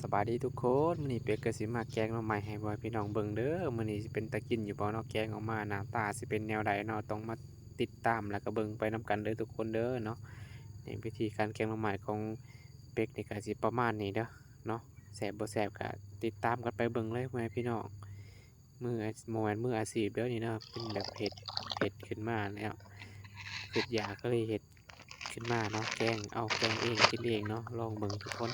ສະບາຍດີທຸກຄົນ, ມື້ນີ້ເປັກກໍຊິມາແກງໜໍ່ໄມ້ໃຫ້ພໍ່ແມ່ພີ່ນ້ອງເບິ່ງເດີ້. ມື້ນີ້ຊິເປັນຕາກິນຢູ່ບໍ່ເນາະ? ແກງອອກມາໜ້າຕາຊິເປັນແນວໃດເນາະ? ຕ້ອງມາຕິດຕາມ ແລ້ວກໍເບິ່ງໄປນຳກັນເດີ້ທຸກຄົນເດີ້ເນາະ. ນີ້ວິທີການແກງໜໍ່ໄມ້ຂອງເປັກນີ້ກໍຊິປະມານນີ້ເດີ້ເນາະ. ແຊບບໍ່ແຊບກໍຕິດຕາມກັນໄປເບິ່ງເລີຍພໍ່ແມ່ພີ່ນ້ອງ. ມືອາ ບໍ່ແມ່ນມືອາຊີບເດີ້ນີ້ເນາະ, ເປັນແບບເຮັດ ເຮັດຂຶ້ນມາແລ້ວ ຄິດຢາກກໍເລີຍເຮັດ ຂຶ້ນມາເນາະ, ແກງ ເອົາແກງເອງກິນເອງເນາະ. ລອງເບິ່ງທຸກຄົນ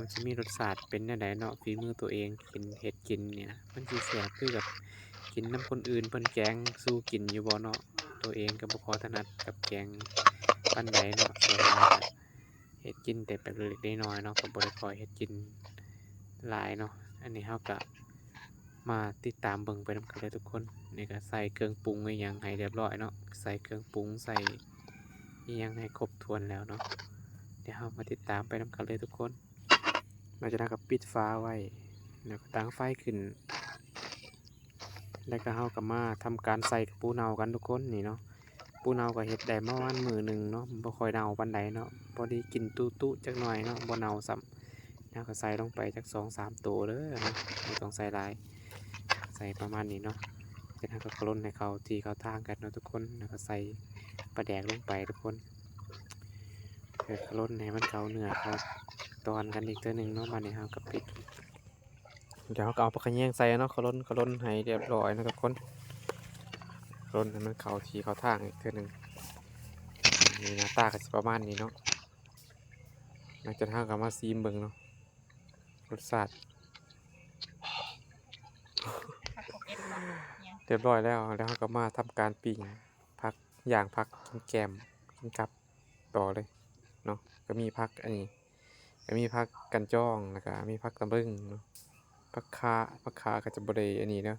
ມັນຊິມີລົດຊາດເປັນແນວໃດເນາະ. ຝີມືຕົວເອງກິນ ເຮັດກິນນີ້ນະ ມັນຊິແຊບຄືກັບກິນນຳຄົນອື່ນເພິ່ນແກງສູ່ກິນຢູ່ບໍ່ເນາະ? ຕົວເອງກໍບໍ່ຄ່ອຍຖະໜັດກັບແກງປານໃດເນາະ, ສ່ວນຫຼາຍກໍເຮັດກິນແຕ່ແບບເລັກໆນ້ອຍໆເນາະ, ກໍບໍ່ໄດ້ຄ່ອຍເຮັດກິນຫຼາຍເນາະ. ອັນນີ້ເຮົາກໍ ມາຕິດຕາມເບິ່ງໄປນຳກັນເລີຍທຸກຄົນ. ນີ້ກໍໃສ່ເຄື່ອງປຸງອີ່ຫຍັງໃຫ້ຮຽບຮ້ອຍເນາະ, ໃສ່ເຄື່ອງປຸງ ໃສ່ອີ່ຫຍັງໃຫ້ຄົບຖ້ວນແລ້ວເນາະ. ດຽວເຮົາມາຕິດຕາມໄປນຳກັນເລີຍທຸກຄົນ. ຫຼັງຈາກນັ້ນກໍປິດຝາໄວ້ ແລ້ວກໍຕັ້ງໄຟຂຶ້ນ ແລ້ວກໍເຮົາກໍມາທຳການໃສ່ກະປູເນົ່າກັນທຸກຄົນ. ນີ້ເນາະ ປູເນົ່າກໍເຮັດໄດ້ປະມານມື້ໜຶ່ງເນາະ, ບໍ່ຄ່ອຍເນົ່າປານໃດເນາະ, ພໍດີກິນຕຸໆຈັກໜ່ອຍເນາະ, ບໍ່ເນົ່າຊ້ຳ. ເຮົາກໍໃສ່ລົງໄປຈັກສອງສາມໂຕເດີ້ເນາະ, ບໍ່ຕ້ອງໃສ່ຫຼາຍ, ໃສ່ປະມານນີ້ເນາະ. ຈາກນັ້ນເຮົາກໍຄົນໃຫ້ເຂົ້າທີ່ເຂົ້າທາງກັນເນາະທຸກຄົນ, ແລ້ວກໍໃສ່ປາແດກລົງໄປທຸກຄົນ. ເອີ ຄົນໃຫ້ມັນເຂົ້າເນື້ອເຂົ້າຕອນກັນອີກເທື່ອໜຶ່ງເນາະ. ບາດນີ້ເຮົາກໍປິດ ດຽວເຮົາກໍເອົາຜັກຂະແຍງໃສ່ເນາະ, ຄົນ ຄົນໃຫ້ຮຽບຮ້ອຍເນາະທຸກຄົນ, ຄົນໃຫ້ມັນເຂົ້າທີ່ເຂົ້າທາງອີກເທື່ອໜຶ່ງ. ນີ້ໜ້າຕາກໍຊິປະມານນີ້ເນາະ. ຫຼັງຈາກນັ້ນເຮົາກໍມາຊີມເບິ່ງເນາະ ລົດຊາດ. ຮຽບຮ້ອຍແລ້ວ, ແລ້ວເຮົາກໍມາທຳການປີ້ງຜັກ ຍ່າງຜັກ ກິນແກ້ມ ກິນກັບຕໍ່ເລີຍເນາະ. ກໍມີຜັກອັນນີ້ ກໍມີຜັກກັນຈອງ ແລ້ວກໍມີຜັກຕຳລຶງເນາະ, ຜັກຂ່າ. ຜັກຂ່າກໍຈະບໍ່ໄດ້ອັນນີ້ເນາະ,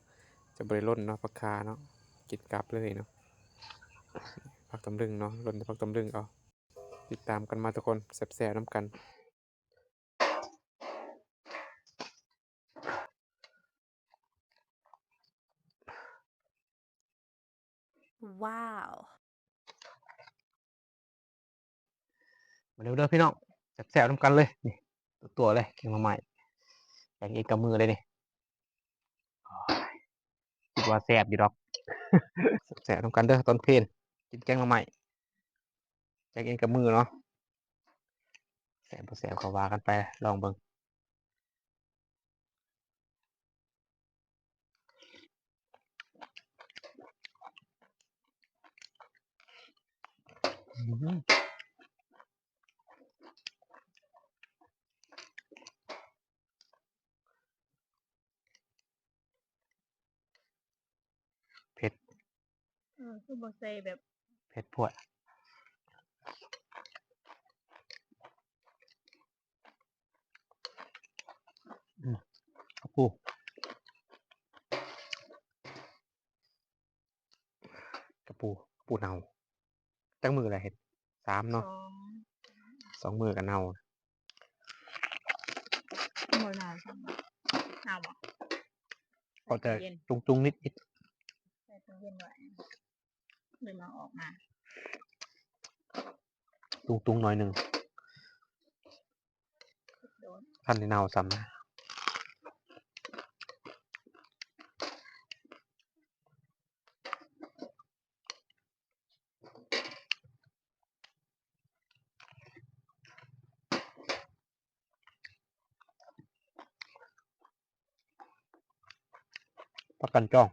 ຈະບໍ່ໄດ້ຫຼົ່ນເນາະ ຜັກຂ່າເນາະ, ກິນກັບເລີຍເນາະ. ຜັກຕຳລຶງເນາະ, ຫຼົ່ນແຕ່ຜັກຕຳລຶງເອົາ. ຕິດຕາມກັນມາທຸກຄົນ, ແຊບໆນຳກັນ. ວ້າວ ມາເດີ ເດີພີ່ນ້ອງ, ແຊບໆນຳກັນເລີຍ. ນີ້ຕົວໆເລີຍ, ແກງໜໍ່ໄມ້ ແກງເອງກັບມືເລີຍນີ້. ໂອ້ຍ ຄິດວ່າແຊບຢູ່ດອກ. ແຊບໆນຳກັນເດີ ຕອນເພນ ກິນແກງໜໍ່ໄມ້ ແກງເອງກັບມືເນາະ. ແຊບບໍ່ແຊບກໍວ່າກັນໄປ, ລອງເບິ່ງ. ອືມ ເຜັດ. ເອີ ຄືບໍ່ໃສ່ແບບ ເຜັດໂພດ. ອືມ ກະປູ ກະປູ ກະປູເນົ່າ. ຈັກມື້ລະເຮັດ? ສາມເນາະ, ສອງ ສອງມື້ກໍເນົ່າ. ບໍ່ເນົ່າຊ້ຳ. ເນົ່າບໍ່? ເອົາແຕ່ ໃສ່ຕູ້ເຢັນ ຕຸງໆນິດໆ. ໃສ່ຕູ້ເຢັນໄວ້ ເລີຍມາອອກມາ ຕຸງໆໜ້ອຍໜຶ່ງ. ໂດນ ທັນໄດ້ເນົ່າຊ້ຳນະ. ຜັກກັນຈອງ